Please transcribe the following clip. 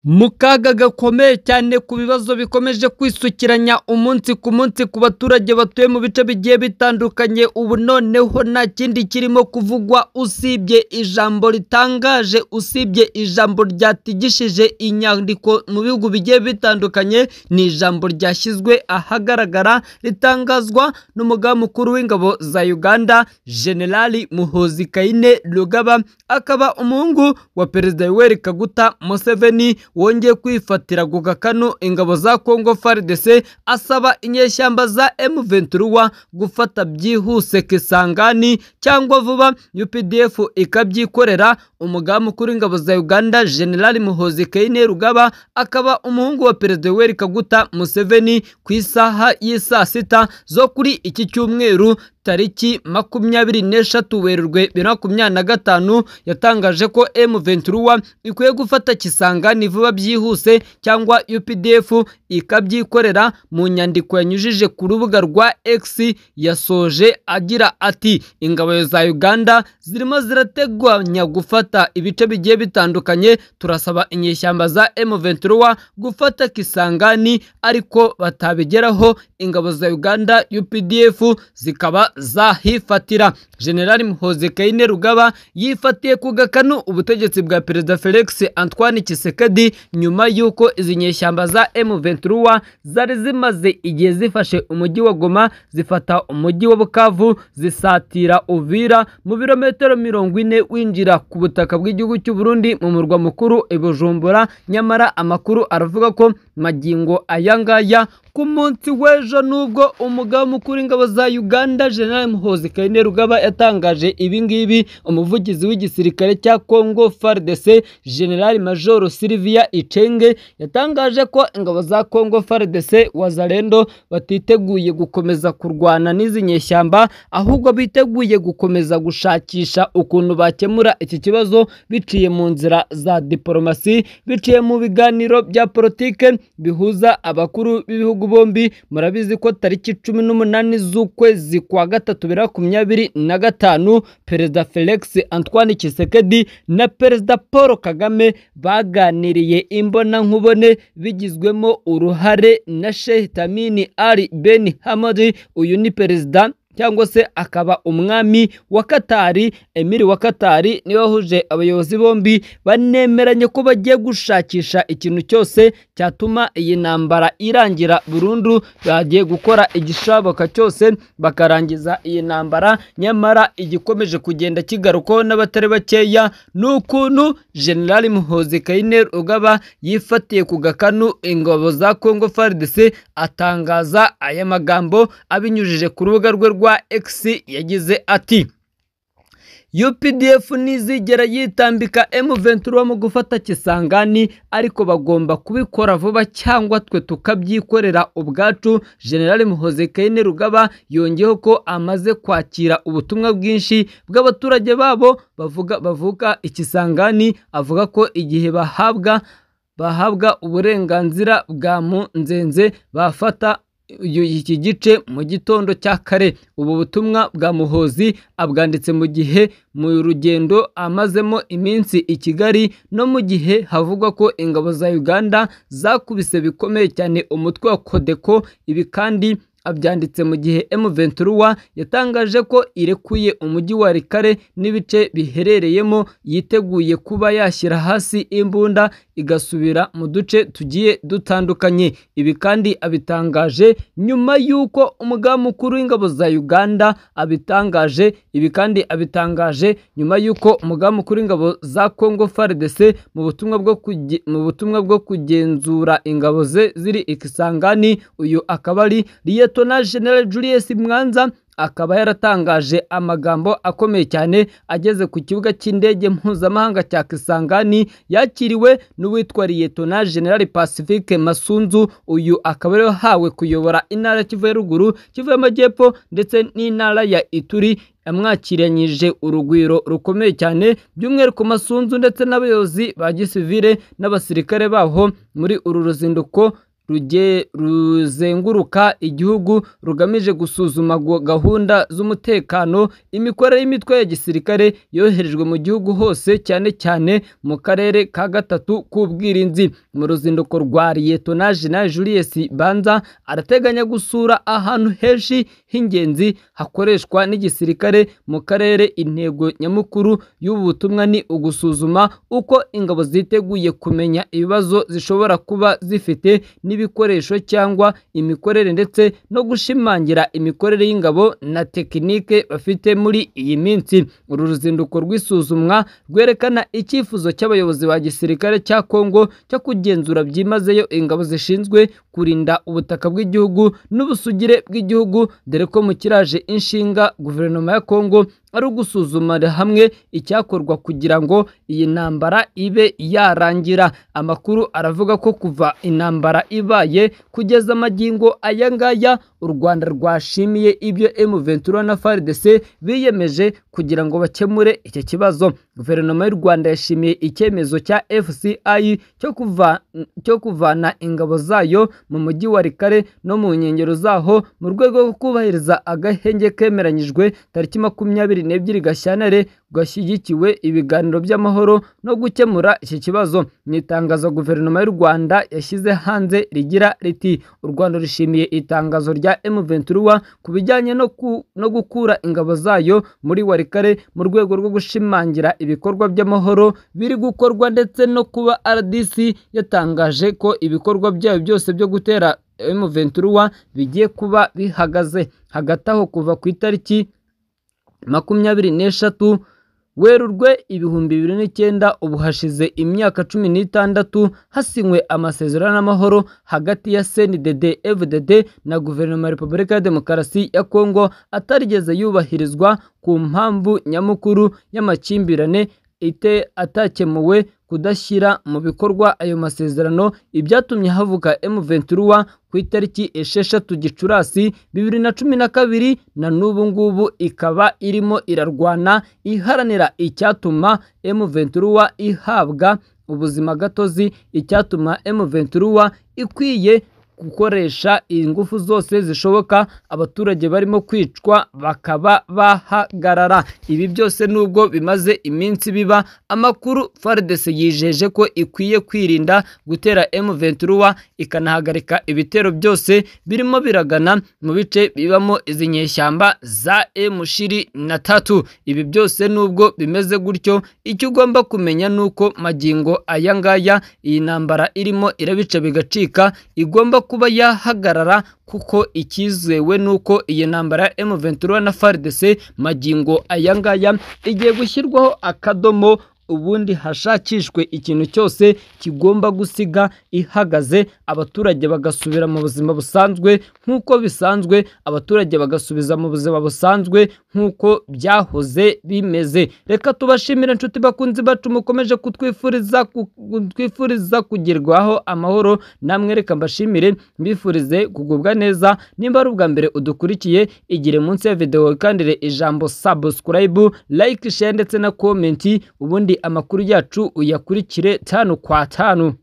Mu kaga gakomeye cyane ku bibazo bikomeje kwisukiranya umunsi ku munsi ku baturage batuye mu bice bigiye bitandukanye, ubu noneho nta kindi kirimo kuvugwa usibye ijambo ritangaje, usibye ijambo ryatigishije inyandiko mu bihugu bigiye bitandukanye. Ni ijambo ryashyizwe ahagaragara ritangazwa n'umugaba mukuru w'ingabo za Uganda, Generali Muhoozi Kainerugaba, akaba umuhungu wa Perezida Yoweri Kaguta Museveni, wongeye kwifatira ku gakanu ingabo za Congo FARDC, asaba inyeshyamba za M23 gufata byihuse Kisangani cyangwa vuba UPDF ikabyikorera. Umugaba mukuru w'ingabo za Uganda, General Muhoozi Kainerugaba, akaba umuhungu wa Perezida Yoweri Kaguta Museveni, ku isaha y'isaa sita zo kuri iki cyumweru tariki 23 Werurwe 2025, yatangaje ko M23 ikwiye gufata Kisangani vuba byihuse cyangwa UPDF ikabyikorera. Mu nyandiko yanyujije ku rubuga rwa X yasoje agira ati: ingabo za Uganda zirimo zirateganya gufata ibice bigiye bitandukanye, turasaba inyeshyamba za M23 gufata Kisangani, ariko batabigeraho ingabo za Uganda UPDF zikaba zahifatira. General Muhoozi Kainerugaba yifatiye ku gakanu ubutegetsi bwa Perezida Felix Antoine Tshisekedi nyuma y'uko izi nyeshyamba za M23 zari zimaze igihe zifashe umujyi wa Goma, zifata umujyi wa Bukavu, zisatira Uvira mu birometero 40 winjira ku butaka bw'igihugu cy'u Burundi mu murwa mukuru i Bujumbura. Nyamara amakuru aravuga ko magingo aya ngaya ku munsi w'ejo, nubwo umugaba mukuru w'ingabo za Uganda General Muhoozi Kainerugaba yatangaje ibi ngibi, umuvugizi w'igisirikare cya Congo FARDC General Major Sylvia Icenge yatangaje ko ingabo za Congo FARDC Wazalendo batiteguye gukomeza kurwana n'izi nyeshyamba, ahubwo biteguye gukomeza gushakisha ukuntu bakemura iki kibazo biciye mu nzira za diplomasi, biciye mu biganiro bya politike bihuza abakuru b'ibihugu bombi. Murabizi ko tariki 18 z'ukwezi kwa gatatu 2025 Perezida Felix Antoine Tshisekedi na Perezida Paul Kagame baganiriye imbonankubone bigizwemo uruhare na Sheikh Tamim Ali Ben Hamad. Uyu ni perezida cyangwa se akaba umwami wa Katari, Emiri wa Katari, niwe wahuje abayobozi bombi, banemeranye ko bagiye gushakisha ikintu cyose cyatuma iyi ntambara irangira burundu. Bagiye gukora igishoboka cyose bakarangiza iyi ntambara. Nyamara igikomeje kugenda kigarukaho n'abatari bakeya ni ukuntu General Muhoozi Kainerugaba yifatiye ku gakanu ingabo za Congo FARDC, atangaza aya magambo abinyujije ku rubuga rwe rwa X. Yagize ati: UPDF ntizigera yitambika M23 mu gufata Kisangani, ariko bagomba kubikora vuba cyangwa twe tukabyikorera ubwacu. General Muhoozi Kainerugaba yongeyeho ko amaze kwakira ubutumwa bwinshi bw'abaturage babo bavuga Ikisangani, avuga ko igihe bahabwa uburenganzira bwa Munzenze bafata iki gice mu gitondo cya kare. Ubu butumwa bwa Muhoozi abwanditse mu gihe mu rugendo amazemo iminsi i Kigali, no mu gihe havugwa ko ingabo za Uganda zakubise bikomeye cyane umutwe wa Codeco. Ibi kandi abyanditse mu gihe M23 yatangaje ko irekuye umujyi wa Rikare n'ibice biherereyemo, yiteguye kuba yashyira hasi imbunda igasubira mu duce tugiye dutandukanye. Ibi kandi abitangaje nyuma y'uko umugaba mukuru w'ingabo za Uganda abitangaje. Ibi kandi abitangaje nyuma y'uko umugaba mukuru w'ingabo za Congo FARDC mu butumwa bwo kugenzura ingabo ze ziri i Kisangani, uyu akaba ari Liyetona General Julius Mwanza, akaba yaratangaje amagambo akomeye cyane ageze ku kibuga cy'indege mpuzamahanga cya Kisangani, yakiriwe n'uwitwa Liyetona General Pacifique Masunzu. Uyu akaba yari yahawe kuyobora intara Kivu ya ruguru, Kivu y'amajyepfo ndetse n'intara ya Ituri. Yamwakiranyije urugwiro rukomeye cyane, by'umwihariko Masunzu ndetse n'abayobozi ba gisivile n'abasirikare baho muri uru ruzinduko ruzenguruka igihugu rugamije gusuzuma gahunda z'umutekano, imikorere y'imitwe ya gisirikare yoherejwe mu gihugu hose, cyane cyane mu karere ka gatatu k'ubwirinzi. Mu ruzinduko rwa Liyetona Jenerali Julius Banza arateganya gusura ahantu henshi h'ingenzi hakoreshwa n'igisirikare mu karere. Intego nyamukuru y'ubu butumwa ni ugusuzuma uko ingabo ziteguye, kumenya ibibazo zishobora kuba zifite n'ibikoresho cyangwa imikorere, ndetse no gushimangira imikorere y'ingabo na tekinike bafite muri iyi minsi. Uru ruzinduko rw'isuzumwa rwerekana icyifuzo cy'abayobozi ba gisirikare cya Kongo cyo kugenzura byimazeyo ingabo zishinzwe kurinda ubutaka bw'igihugu n'ubusugire bw'igihugu, dore ko mu kiraje inshinga guverinoma ya Kongo ari ugusuzuma hamwe icyakorwa kugira ngo iyi ntambara ibe yarangira. Amakuru aravuga ko kuva intambara ibaye kugeza amagingo aya ngaya, u Rwanda rwashimiye ibyo M23 na FARDC biyemeje kugira ngo bakemure icyo kibazo. Guverinoma y'u Rwanda yashimiye icyemezo cya FCI cyo kuvana ingabo zayo mu mujyi wa Walikale no mu nkengero zaho mu rwego rwo kubahiriza agahenge kemeranyijwe tariki 22 Gashyantare gashyigikiwe ibiganiro by'amahoro no gukemura iki kibazo. Mu itangazo guverinoma y'u Rwanda yashyize hanze rigira riti: u Rwanda rushimiye itangazo rya M23 ku bijyanye no gukura ingabo zayo muri Walikale mu rwego rwo gushimangira ibikorwa by'amahoro biri gukorwa, ndetse no kuba RDC yatangaje ko ibikorwa byayo byose byo gutera M23 bigiye kuba bihagaze. Hagati aho, kuva ku itariki 23 Werurwe 2009, ubu hashize imyaka 16 hasinywe amasezerano y'amahoro hagati ya CNDD FDD na guverinoma ya Repubulika ya Demokarasi ya Kongo, atarigeze yubahirizwa ku mpamvu nyamukuru y'amakimbirane atakemuwe, kudashyira mu bikorwa ayo masezerano, ibyatumye havuka M23 ku itariki 6 Gicurasi 2012, na n'ubu ngubu ikaba irimo irarwana iharanira icyatuma M23 ihabwa ubuzima gatozi, icyatuma M23 ikwiye gukoresha ingufu zose zishoboka abaturage barimo kwicwa bakaba bahagarara. Ibi byose nubwo bimaze iminsi biba, amakuru FARDC yijeje ko ikwiye kwirinda gutera M23 ikanahagarika ibitero byose birimo biragana mu bice bibamo izi nyeshyamba za M23. Ibi byose nubwo bimeze gutyo, icyo ugomba kumenya nuko magingo aya ngaya iyi ntambara irimo irabica bigacika, igomba kuba yahagarara, kuko ikizewe nuko iyi ntambara ya M23 na FARDC magingo aya ngaya igiye gushyirwaho akadomo, ubundi hashakishwe ikintu cyose kigomba gusiga ihagaze, abaturage bagasubira mu buzima busanzwe nk'uko bisanzwe, abaturage bagasubiza mu buzima busanzwe nk'uko byahoze bimeze. Reka tubashimire inshuti bakunzi bacu mukomeje kutwifuriza kugerwaho amahoro, namwe reka mbashimire mbifurize kugubwa neza. Nimba ari ubwa mbere udukurikiye, igire munsi ya video kandire ijambo subscribe, like, share ndetse na comment, ubundi amakuru yacu uyakurikire 5 kwa 5.